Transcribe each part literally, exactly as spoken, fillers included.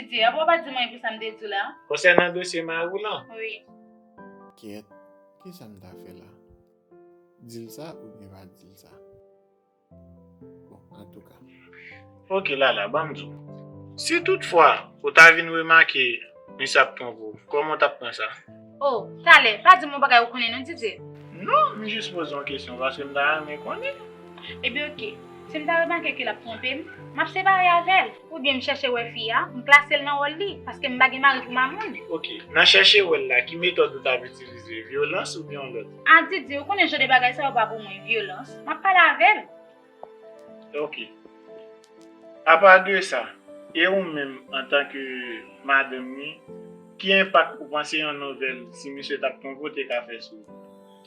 Di, apa w pa di mwen pou sa m te di w la? Konsènan dosye mari w lan? Wi. Kèt, kisa m ta fè la? Di l sa oubyen pa di l sa? Bon, antouka. Ok, Lala, ban m di w. Si toutfwa ou ta vin remake misye ap twonpe w, kòman w t ap pran sa? O, talè, pa di m yon bagay ou konnen non, Didye. Non, m jis poze yon kesyon paske m ta renmen konnen. Ebyen, ok. Si m ta remake ke l ap twonpe m, m ap separe avè l. Oubyen m chèche wè fi a, m klase l nan wòl li, paske m pa gen mari pou mamoun. Ok, nan chèche wè l la, ki metòd ou t ap itilize? Vyolans oubyen yon lòt? A, Didye, ou konnen jan de bagay sa yo pa pou mwen, vyolans. M ap pale avè l. Ok. Apa de sa, e ou menm, antanke madanm li, ki enpak ou panse yon nouvèl si misye t ap twonpe w te ka fè sou ou?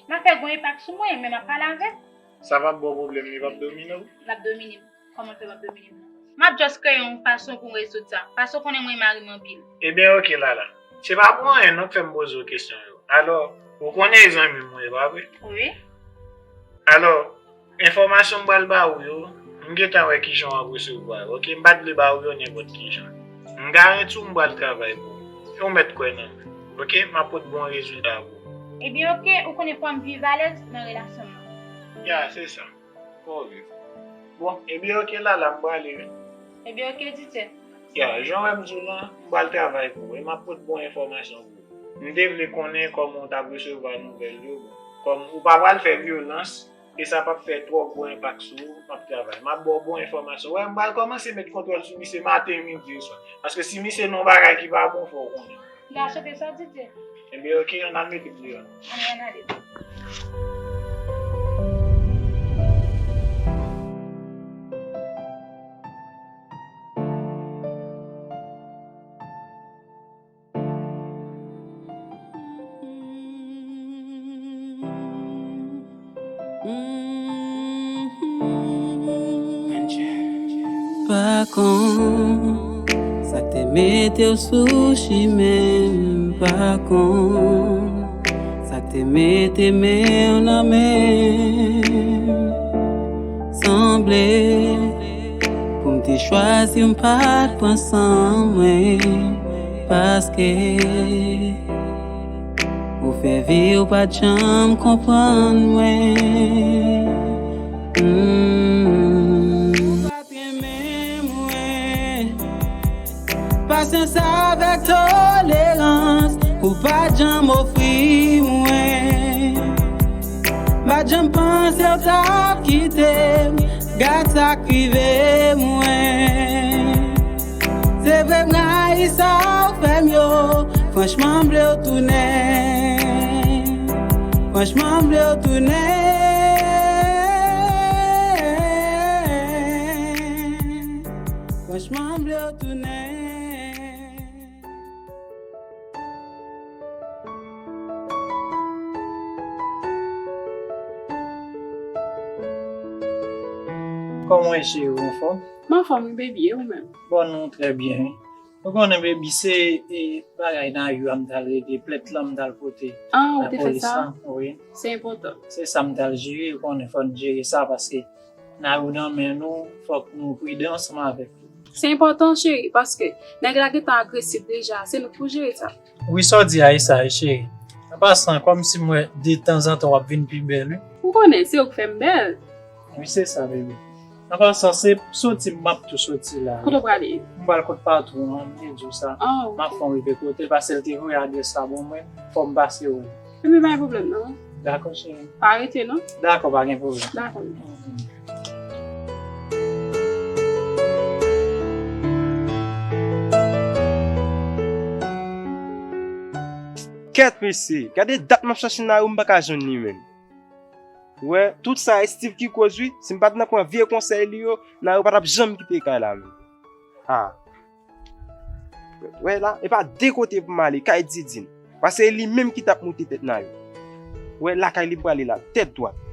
L ap fè gwo enpak sou mwen, men m ap pale avè l. Sa p ap ba w pwoblèm, li p ap domine w? L ap domine m. Kòman l fè p ap domine m nan? M ap just kreye yon fason pou m rezoud sa. Paske w konnen mwen mari m anpil. Ebyen, ok, Lala. Se pa pou anyen non k fè m poze w kesyon yo. Alò, ou konnen e zanmi m ou ye, pa vre? Wi. Alò, enfòmasyon m pral ba ou yo, m gentan wè kijan w ap resevwa yo, ok? M pa t vle ba ou yo nenpòt kijan. M garanti w m pral travay pou ou. E w mèt kwè nan mwen, ok? M ap pot bon rezilta pou ou. Ebyen, ok, ou konnen fò m viv alèz nan relasyon m nan. Ya, se sa. Fò w viv. Bon, ebyen, ok, Lala, m prale wi. Ebyen, ok, Didye. Ya, jan w wè m di w lan, m pral travay pou ou e m ap pot bon enfòmasyon pou ou. M te vle konnen kòman w t ap resevwa nouvèl yo, bon, kòm ou pa pral fè vyolans, e sa p ap fè twò gwo enpak sou ou, m ap travay. M ap ba w bon enfòmasyon. Wè, m pral kòmanse met kontwòl sou misye maten, midi e swa. Paske si misye nan yon bagay ki pa bon, fò w konnen. Li aksepte sa, Didye. Ebyen, ok, ann al mete m deyò. Ann, ann ale. Pa konn sa k te mete w sou chimen m, pa konn sa k te mete men w nan men m. Sanble pou m te chwazi m pa t pran san mwen, paske ou fè vi w pa t janm konprann mwen. Mm. Ou pa t renmen mwen. Pasyans avèk tolerans, ou pa t janm ofri mwen. M pa t janm panse w t ap kite m, gad sa k rive mwen. Se vre m rayi sa w fè m yo. Franchman, m vle w tounen. Franchman, m vle w tounen. Franchman, m vle w tounen. Kòman w ye, cheri, ou anfòm? M anfòm wi, baby, e ou menm? Bon, nou trè byen, wi. Ou konnen, baby, se, e, bagay nan yo a m t al regle, plent lan m t al pote. Ah, ou te fè sa? Lapolis lan, wi. Se enpòtan. Se sa m t al jere, ou konnen fò n jere sa, paske nan yo nan men nou, fòk nou pridan ansanm avèk li. Se enpòtan, cheri, paske nèg la gentan agresif deja, se nou k pou jere sa. Wi, sa w di a, e sa, wi, cheri. An pasan, kòmsi m wè detanzantan w ap vin pi bèl, wi. Ou konnen, se ou k fè m bèl. Wi, se sa, bebe. An pasan, se soti m ap tou soti la, wi. Kote w prale? M pral kot patwon an, m te di w sa. Ah, ok. M ap fè yon rive kote l, paske l te voye adrès la ban mwen, fò m pase wè l. Ebyen, pa gen pwoblèm, non. Dakò, cheri. Pa rete, non. Dakò, pa gen pwoblèm. Dakò. Kèt, mesye, gade dat m ap chache Nayou, m pa ka jwenn li menm. Wè, tout sa e Steve ki koz wi. Si m pa t nan pran vye konsèy li yo, Nayou pa t ap janm kite kay la menm. Ha. Wè la, e pa de kote pou m ale, kay Didine. Paske e li menm ki t ap moute tèt Nayou. Wè lakay li prale la, tèt dwat.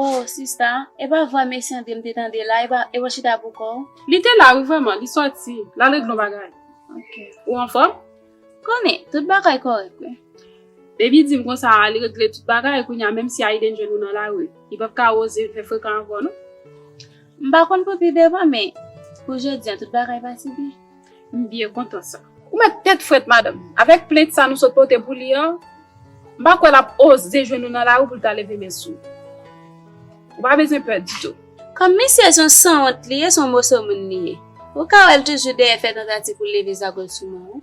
Oh, sista, e pa vwa mesye André m te tande la, e pa, e w chita pou kò w? Li te la, wi, vrèman, li sòti, l al regle yon bagay. Ok. Ou anfòm? Konnen, tout bagay kòrèk, wi. Depi di m konsa, li regle tout bagay, kounye a, menm si Ayden jwenn ou nan lari, li p ap ka oze fè frekan avè w, non. M pa konn pou pi devan, men pou jodi a, tout bagay pase byen. M byen kontan sa. Ou mèt tèt frèt, madanm. Avèk plent sa nou sot pote pou li an, m pa kwè l ap oze jwenn ou nan lari pou l ta leve men sou ou. Ou pa bezwen pè ditou. Kòm misye se yon sanwont li ye, se yon moso moun li ye. Ou ka wè l toujou dèyè fè tantativ pou l leve zagòl sou mwen, wi.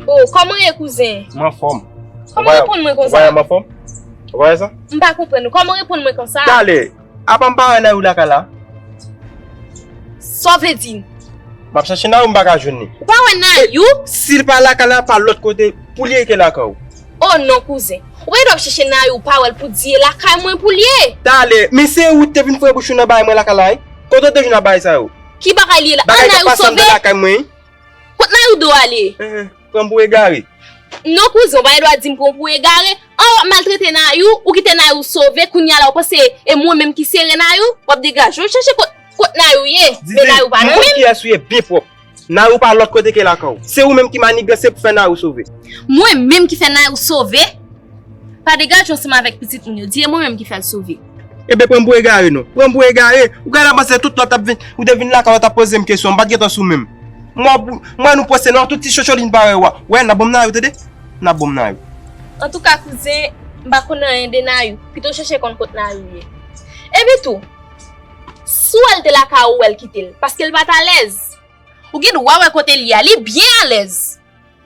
Oh, kòman w ye, kouzen? M anfòm. Kòman w reponn mwen konsa? Ou pa wè m anfòm? Ou pa wè sa? M pa konprann ou. Kòman w reponn mwen konsa? Talè, apa m pa wè Nayou lakay la? Sa w vle di? M ap chache Nayou, m pa ka jwenn li. Ou pa wè Nayou? Si l pa lakay la, pa lòt kote pou l ye ke lakay ou. Oh non, kouzen. Ou pa gen dwa ap chache Nayou, ou pa wè l pou di e lakay mwen pou l ye. Talè, men se ou te vin foure bouch ou nan bagay mwen lakay la, wi. Kote w te jwenn bagay sa yo? Ki bagay li ye la? Ah, Nayou sove? Bagay k ap pase anndan lakay mwen, wi. Kot Nayou do ale? Ehe, pran m pou egare. Non, kouzen, ou pa gen dwa di m pran w pou egare. An, w ap maltrete Nayou, ou kite Nayou sove, kounye a la ou panse e mwen menm ki sere Nayou, w ap degaje w chache kot, kot Nayou ye. Men Nayou pa nan men m. Didin, m konn kiyès ou ye byen pwòp. Nayou pa lòt kote ke lakay ou. Se ou menm ki maniganse pou fè Nayou sove. Mwen menm ki fè Nayou sove? Pa degaje w ansanm avèk pitit moun yo. Di e mwen menm ki fè l sove. Ebyen, pran m pou egare, non. Pran m pou egare. Ou genlè panse tout lè w t ap vin, ou te vin lakay ou t ap poze m kesyon, m pa t gentan sou men m. Mwen, mwen nou pwese nan tout ti chocholine parèy ou a. Wè, n ap ban m Nayou, tande? N ap ban m Nayou. Antouka, kouzen, m pa konn anyen de Nayou. Pito w chèche konn kot Nayou ye. Epi tou, si w wè l te lakay ou, w wè l kite l, paske l pa t alèz. Ou gen dwa wè kote l ye a, li byen alèz.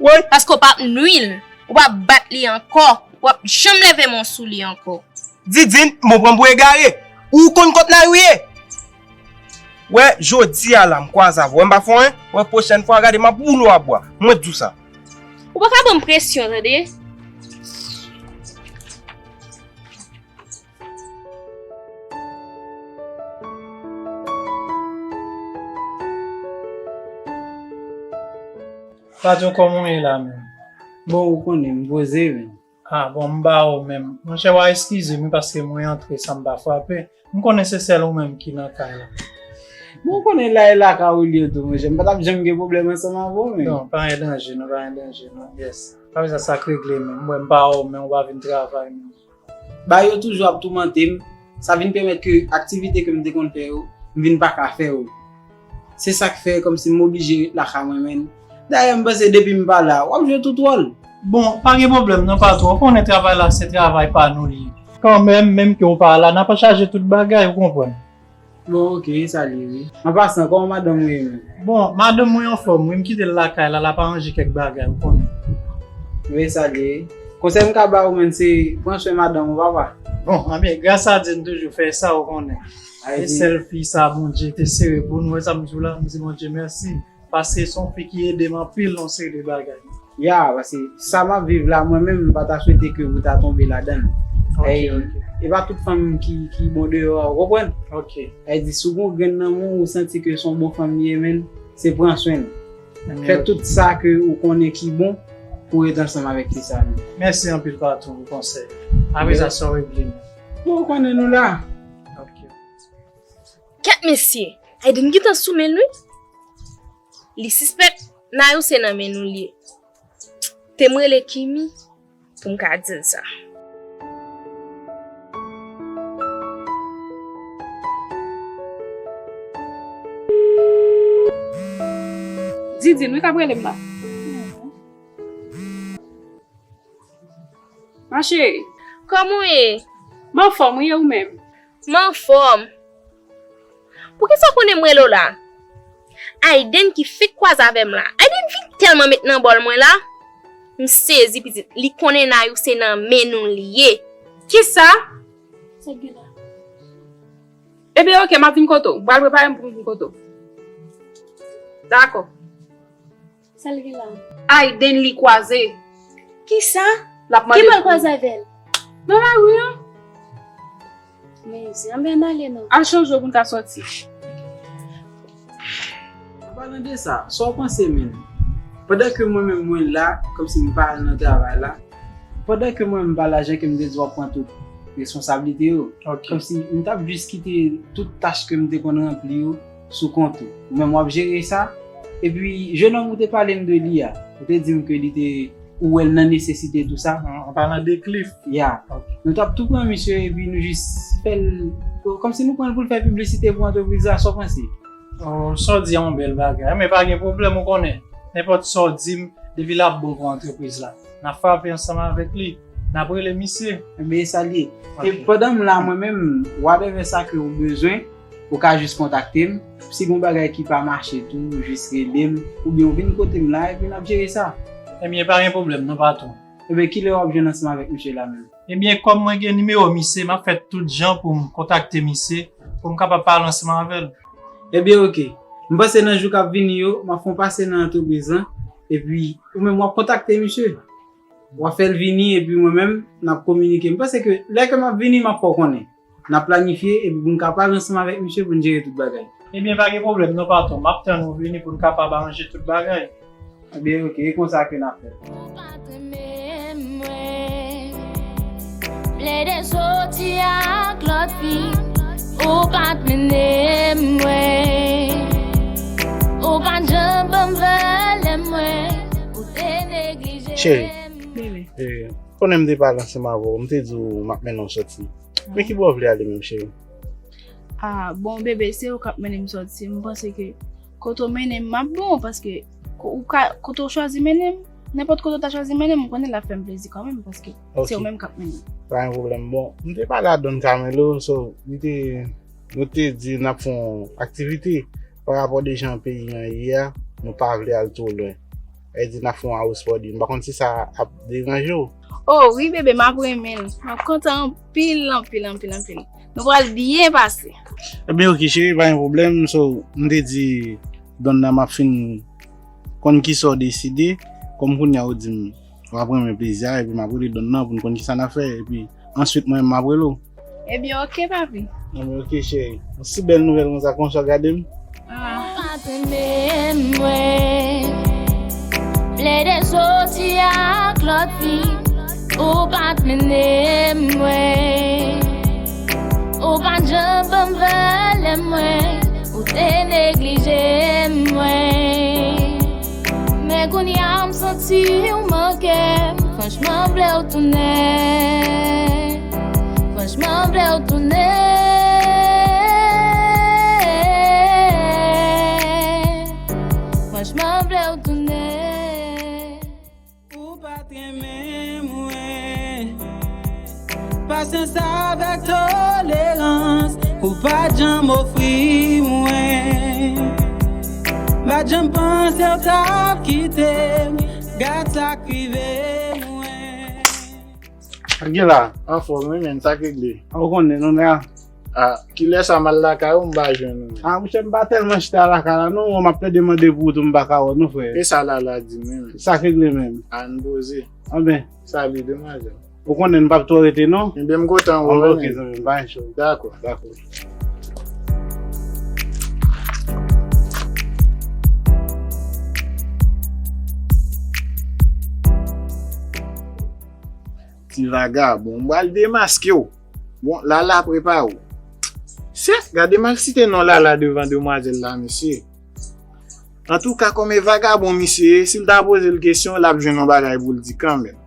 Woy! Paske w p ap nwi l, ou p ap bat li ankò, w ap janm leve men w sou li ankò. Didin, bon, pran m pou egare. Ou konn kot Nayou ye? Wè, jodi a la, m kwaze avè w, m pa fè w anyen. Wè, pwochèn fwa, gade, m ap woule w a bwa. Mwen di w sa. Ou pa ka ban m presyon, tande? Patwon, kòman w ye la menm? Bon, ou konnen, m poze, men. Ah, bon, m ba w menm. Monchè, w a eskize m, wi, paske mwen antre san m pa frape. M konnen se sèl ou menm ki nan kay la. Bon, ou konnen la e lakay ou li ye tou, monchè. M pa t ap janm gen pwoblèm ansanm avè w, men. Non, pa gen danje, non, pa gen danje, non. Yes. Pa bezwen sa k regle menm. M wè m pa wè w, men ou pa vin travay menm. Bagay yo toujou ap toumante m. Sa vin pèmèt ke aktivite ke m te konn fè yo, m vin pa ka fè yo. Se sa k fè kòmsi m oblije ret lakay mwen, menn. Dayè, m panse depi m pa la, w ap jwe tout wòl. Bon, pa gen pwoblèm non, patwon. Ou konnen travay la, se travay pa nou li ye. Kanmenm, menm ke w pa la, n ap chaje tout bagay, ou konprann. Bon, oke, sa li ye, wi. An pasan, kòman madanm ou ye menm? Bon, madanm mwen anfòm, wi, m kite l lakay la, l ap aranje kèk bagay, ou konnen. Wi, sa li ye. Konsèy m ka ba ou, menn, se pran swen madanm ou, papa. Bon, anben, gras a Dye, n toujou fè sa, ou konnen. E sèl fi sa Bondye te sere pou nou, wè sa m di w la, m di Bondye mèsi. Paske se yon fi ki ede m anpil nan yon seri de bagay. Ya, paske sa m ap viv la, mwen menm, m pa ta swete ke ou ta tonbe ladan l. Ok, e, ok. E pa tout fanm ki, ki bon deyò a, ou konprann? Ok. E di, si w gon grenn nan men w, ou santi ke se yon bon fanm li ye, menn, se pran swen l. Fè tout sa ke ou konnen ki bon pou w ret ansanm avèk fi sa menm. Mèsi anpil, patwon, pou konsèy. Apre sa, sa w regle menm. Bon, ou konnen nou la. Ok. Kèt mesye, Aiden gentan sou men l wi. Li sispèk Nayou se nan men nou l ye. Te m rele Kimi pou m ka di l sa. Didine wi k ap rele m la. Ma cheri. Kòman w ye? M anfòm wi, e ou menm? M anfòm. Poukisa w konnen m rele w la? Aiden ki fenk kwaze avè m la. Aiden fin tèlman met nan bòl mwen la. M sezi pitit. Li konnen Nayou se nan men nou l ye. Kisa? Sa k gen la? Ebyen, oke, m ap vin kote w. M pral prepare m pou m vin kote w. Dakò. Sa l gen la? Aiden li kwaze. Kisa? L ap mande pou... Ki bò l kwaze avè l? Nan lari an. Men, se anben n ale non. Al chanje w pou n ka sòti. An palan de sa, sa w panse menm? Pandan ke mwen menm mwen la, kòmsi m pa al nan travay la, pandan ke mwen m pa la, jan ke m te di w ap pran tout responsablite yo, kòmsi m t ap jis kite tout tach ke m te konn ranpli yo sou kont ou. Ou menm w ap jere sa. Epi, jennonm ou te pale m de li a, ou te di m ke li te, ou wè l nan nesesite tou sa. An, an palan de Cliff. Ya. Ok. Nou t ap tou pran misye epi nou jis fè l, kòmsi nou pran l pou l fè piblisite pou antrepriz la, sa w panse? Oh, sa w di a yon bèl bagay, men pa gen pwoblèm, ou konnen. Nenpòt sa w di m, depi l ap bon pou antrepriz la, n ap frape ansanm avèk li, n ap rele misye. Enben, e sa l ye. Ok. E pandan m la, mwen menm, whatever sa ke ou bezwen, ou ka jis kontakte m. Si gon bagay ki pa mache tou, ou jis rele m, oubyen ou vin kote m la, epi n ap jere sa. Ebyen, pa gen pwoblèm non, patwon. Ebyen, kilè w ap jwenn ansanm avèk misye la menm? Ebyen, kòm mwen gen nimewo misye, m ap fè tout jan pou m kontakte misye, pou m kapab pale ansanm avè l. Ebyen, oke. M panse nan jou k ap vini yo, m ap fè yon pase nan antrepriz lan, epi ou menm w ap kontakte misye. W ap fè l vini, epi mwen menm, n ap kominike. M panse ke lè ke m ap vini, m ap fè w konnen. N ap planifye, epi pou n ka pale ansanm avèk misye pou n jere tout bagay. Ebyen, pa gen pwoblèm non, patwon. M ap tann ou vini pou n kapab aranje tout bagay. Ebyen, oke, e konsa ke n ap fè. Ou pa t renmen mwen. Plede soti ak lòt fi. Ou pa t mennen mwen. Ou pa t janm ban m valè mwen. Ou te neglije m. Cheri, bebe, eh, konnen m te pale ansanm avè w, m te di w m ap mennen w sòti. Men ki bò w vle ale menm, cheri? Ah, bon, bebe, se ou k ap mennen m sòti. M panse ke kote w mennen m, m ap bon, paske ko-, ou ka, kote w chwazi mennen m, nenpòt kote w ta chwazi mennen m, m konnen l ap fè m plezi kanmenm, paske se ou menm k ap mennen m. Pa gen pwoblèm. Bon, m te pale a Don Carmelo, so, li te, nou te di n ap fè yon aktivite pa rapò de jan peyi an ye a, nou pa vle al twò lwen. Sa vle di n ap fè yon house party. M pa konn si sa ap deranje w. Oh, wi, bebe, m ap renmen l. M ap kontan anpil, anpil, anpil, anpil. Nou pral byen pase. Ebyen, oke, cheri, pa gen pwoblèm. So, m te di Don nan m ap fin konn kisa w deside. Kòm kounye a ou di m w ap renmen plezi a, epi m ap rele Don nan pou n konn kisa n ap fè. Epi, answit, mwen, m ap rele w. Ebyen, oke, papi. Ebyen, oke, cheri. Yon si bèl nouvèl konsa, konsa w gade m. Ah. Ou pa t renmen mwen. Plede soti ak lòt fi. Ou pa t mennen mwen. Ou pa t janm ban m valè mwen. Ou te neglije mwen. Men kounye a m santi w manke m. Franchman, m vle w tounen. Franchman, m vle w tounen. Franchman, m vle w tounen. Ou pa t renmen mwen. Pasyans avèk tolerans, ou pa t janm ofri mwen. M pa t janm panse w t ap kite m. Gad sa k rive mwen. Sa k gen la? Anfòm, wi, men sa k regle. A, ou konnen, nou la. A, kilè sa m al lakay ou, m pa jwenn ou menm? A, monchè, m pa tèlman chita lakay la, non, m ap plede mande pou ou tou, m pa ka wè w, non, frè. E sa Lala di m, wi, men. Sa k regle menm? A, n poze. Anben. Salut, demwazèl. Ou konnen m p ap twò rete, non? Enben, m kontan wè w, wi, men. Anben, oke, zanmi m, pa gen cho. Dakò. Dakò. Ti vagabon, m pral demaske w. Bon, Lala, prepare w. Sèf, gade m al site non Lala devan demwazèl la, mesye. Antouka, kòm e vagabon misye ye, si l ta poze l kesyon, l ap jwenn yon bagay pou l di kanmenm.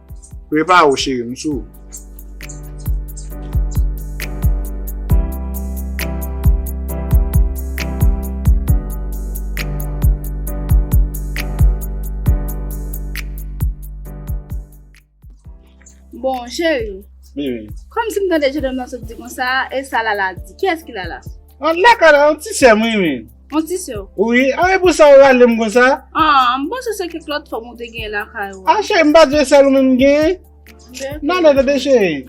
Prepare w, cheri, m sou ou. Bon, cheri. Wi, wi. Kòmsi m tande jennonm nan sot di konsa, e sa Lala di? Kiyès ki Lala? An, lakay la, yon ti sè m, wi, wi. Yon ti sè w? Wi, a, e pou sa ou rale m konsa? An, m panse se kèk lòt fanm ou te gen lakay ou. A, cheri, m pa di se sèl ou menm m genyen. N ale, tande, cheri.